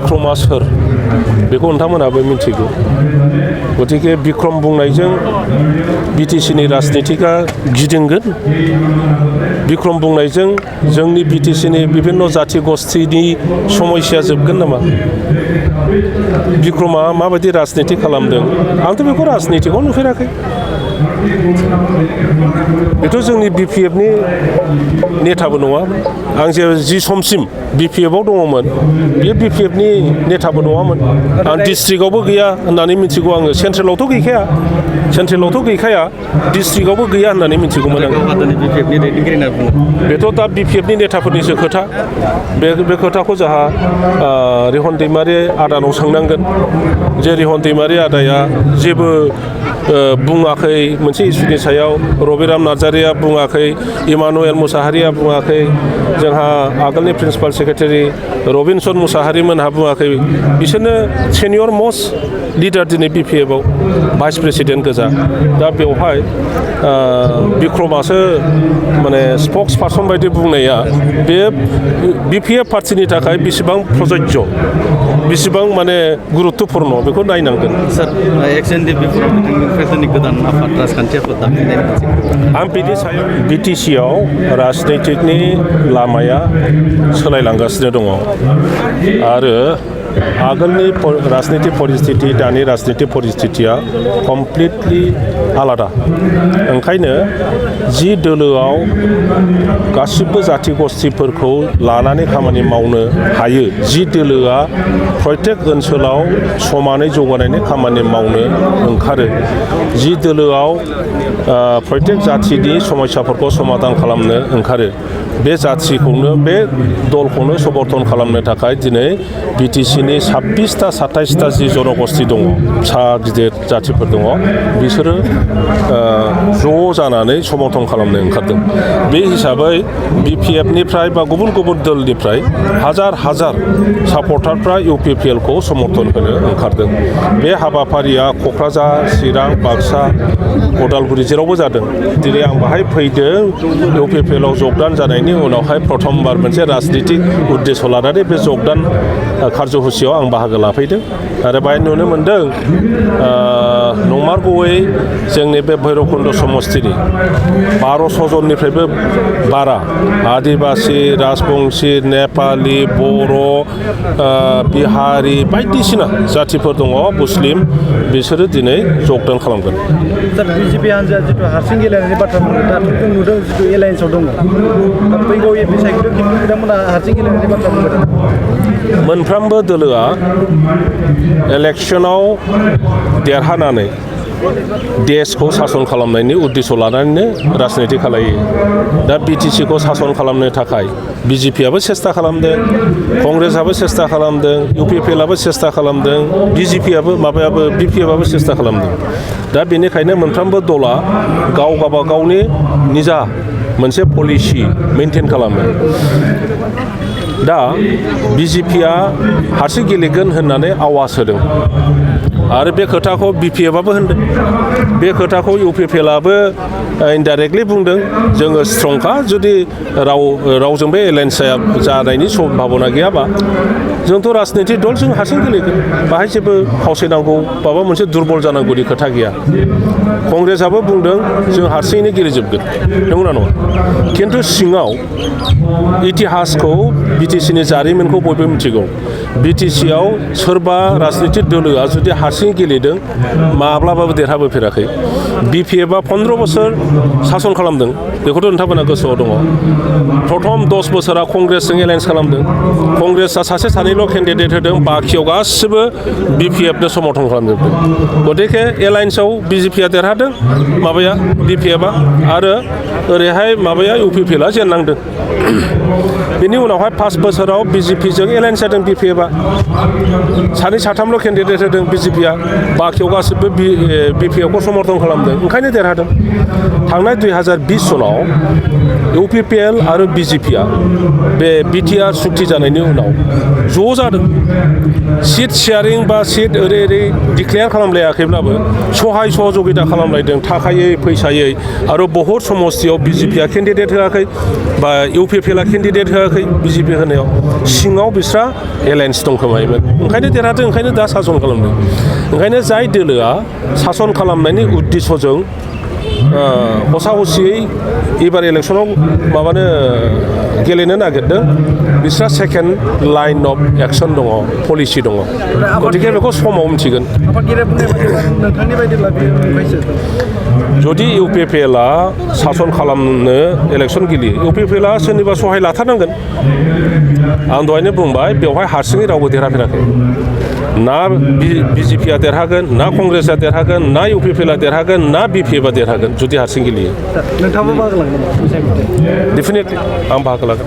बिक्रमआ सोर बेखौ नोंथांमोनहाबो मिथिगौ गतिके बिक्रम बुंनायजों बिटिसिनि राजनितिका गिदिंगोन बिक्रम बुंनायजों जोंनि बिटिसिनि बिभिन्न जाथि गस्थिनि समस्या जोबगोन नामा बिक्रमा माबायदि राजनिति खालामदों आंथ' बेखौ राजनितिखौ नुफेराखै बेथ' जोंनि बिपिएफनि नेताबो नङा आं जि समसिम बिपिएफआव दङमोन बेयो बिपिएफनि नेताबो नङामोन आं डिस्ट्रिक्टआवबो गैया होननानै मिथिगौ आङो सेन्ट्रेलावथ' गैखाया डिस्ट्रिक्टआवबो गैया होननानै मिथिगौमोन आं बेथ' दा बिपिएफनि नेताफोरनिसो खोथा बे खोथाखौ जोंहा रिहन दैमारि आदानाव सोंनांगोन जे रिहन दैमारि आदाया जेबो बुङाखै मोनसे इस्युनि सायाव रबिराम नार्जारिया बुङाखै इमानुएल मुसाहारिया बुङाखै जोंहा आगोलनि प्रिन्सिपाल सेक्रेटारि रबिनसन मुसाहारिमोनहा बुङाखै बिसोरनो सेनियर मस्ट लिडार दिनै बिपिएफआव भाइस प्रेसिडेन्ट गोजा दा बेवहाय बिक्रमासो माने स्पक्स पार्सन बायदि बुंनाया बे बिपिएफ पार्टिनि थाखाय बेसेबां प्रजज्य बेसेबां माने गुरुत्वपूर्ण बेखौ नायनांगोन सार गोदान आफाद राजखान्थि आफाद आं बिनि सायाव बिटिसिआव राजनैतिकनि लामाया सोलायलांगासिनो दङ आरो आगोलनि राजनिति परिस्थिति दानि राजनिति परिस्थितिया कमप्लिटलि आलादा ओंखायनो जि दोलोआव गासिबो जाथि गस्थिफोरखौ लानानै खामानि मावनो हायो जि दोलोआ प्रत्येक ओनसोलाव समानै जौगानायनि खामानि मावनो ओंखारो जि दोलोआव प्रत्येक जाथिनि समस्याफोरखौ समाधान खालामनो ओंखारो बे जाथिखौनो बे दलखौनो समर्थन खालामनो थाखाय दिनै बिटिसिनि 26टा 27टा जि जनगोष्ठी दङ फिसा गिदिर जाथिफोर दङ बिसोरो ज' जानानै समर्थन खालामनो ओंखारदों बे हिसाबै बिपिएफनिफ्राय बा गुबुन गुबुन दोलनिफ्राय हाजार सापर्टारफ्रा इउपिपिएलखौ समर्थन होनो ओंखारदों बे हाबाफारिया क'क्राझार चिरां बाक्सा उदालगुरि जेरावबो जादों दिनै आं बाहाय फैदों इउपिपिएलआव जगदान जानायनि उनावहाय प्रथमबार मोनसे राजनितिक उद्देश्य लानानै बे जगदान कार्यसुचियाव आं बाहागो लाफैदों आरो बाहाय नुनो मोन्दों नंमारगौयै जोंनि बे भैरबकुन्द समस्तिनि 1200 जननिफ्रायबो बारा आदिबासि राजबंसि नेपालि बर' बिहारि बायदिसिना जाथिफोर दङ मुस्लिम बिसोरो दिनै जगदान खालामगोन सार बिजेपि हान्जाया जिथु हारसिं गेलेनायनि बाथ्रा बुंदों दाथ' जों नुदों जिथु एलायन्सआव दङ फैगौ एपि सायख'दों खिन्थु बिथांमोना हारसिं गेलेनायनि बाथ्रा बुंदों मोनफ्रोमबो दोलोआ इलेक्सनाव देरहानानै देशखौ सासन खालामनायनि उद्देश्य लानानैनो राजनिति खालायो दा बिटिसिखौ सासन खालामनो थाखाय बिजेपिआबो सेस्था खालामदों कंग्रेसआबो सेस्था खालामदों इउपिपिएलआबो सेस्था खालामदों बिपिएफआबो सेस्था खालामदों दा बेनिखायनो मोनफ्रोमबो दला गावबा गावनि निजा मोनसे पलिसि मेनटेन खालामो दा बिजेपिआ हारसिं गेलेगोन होननानै आवाज होदों आरो बे खोथाखौ बिपिएफआबो होनदों बे खोथाखौ इउपिपिएलआबो इनडाइरेक्टलि बुंदों जोङो स्ट्रंखा जुदि रावजोंबो एलायन्स जानायनि सम्भाबना गैयाबा जोंथ' राजनिति दल जों हारसिं गेलेगोन बाहाय जेबो फावसायनांगौ माबा मोनसे दुरबल जानांगौनि खोथा गैया कंग्रेसआबो बुंदों जों हारसिङैनो गेलेजोबगोन नंगौना नङा खिन्थु सिङाव इतिहासखौ बिटिसिनि जारिमिनखौ बयबो मिथिगौ बिटिसिआव सोरबा राजनिति दोलोआ जुदि हारसिं गेलेदों माब्लाबाबो देरहाबोफेराखै बिपिएफआ 15 बोसोर सासन खालामदों बेखौथ' नोंथांमोना गोसोआव दङ प्रथम 10 बोसोरा कंग्रेसजों एलायन्स खालामदों कंग्रेसआ सासे सानैल' केन्डिडेट होदों बाखियाव गासिबो बिपिएफनो समर्थन खालामजोबदों गतिके एलायन्सआव बिजेपिआ देरहादों बिपिएफआ आरो ओरैहाय इउपिपिएलआ जेननांदों बेनि उनावहाय 5 बोसोराव बिजेपिजों एलायन्स जादों बिपिएफआ सानै साथामल' केन्डिडेट होदों बिजेपिआ बाखियाव गासिबो बिपिएफखौ समर्थन खालामदों ओंखायनो देरहादों थांनाय 2020 सनाव इउपिपिएल आरो बिजेपिआ बे बिटिआर सुक्ति जानायनि उनाव ज' जादों सिट शेयारिं बा सिट ओरै डिक्लेयार खालामलायाखैब्लाबो सहाय सहजगिता खालामलायदों थाखायै फैसायै आरो बहुत समस्तियाव बिजेपिआ केन्डिडेट होआखै बा इउपिपिएलआ केन्डिडेट होआखै बिजेपि होनायाव सिङाव बिस्रा एलायन्स दंखोमायोमोन ओंखायनो देरहादों ओंखायनो दा सासन खालामदों ओंखायनो जाय दोलोआ सासन खालामनायनि उद्देশ্যजों हसा हसियै एबार इलेक्सनाव माबानो गेलेनो नागिरदों बिस्रा सेकेन्ड लाइन अफ एक्सन दङ पलिसि दङ गतिके बेखौ समाव मिथिगोन आफादगिरिया बुंनाय बायदिब्ला नोंथांनि बायदिब्ला बेयो नंखायसो जुदि इउ पि पि एलआ सासन खालामनो इलेक्सन गेलेयो इउ पि पि एलआ सोरनिबा सहाय लाथारनांगोन आं दहायनो बुंबाय बेवहाय हारसिङै रावबो देरहाफेराखै ना बिजेपिआ देरहागोन ना कंग्रेसआ देरहागोन ना इउ पि पि एलआ देरहागोन ना बि पि एफआ देरहागोन जुदि हारसिं गेलेयो नोंथाङाबो बाहागो लागोन नामा डेफिनेटलि आं बाहागो लागोन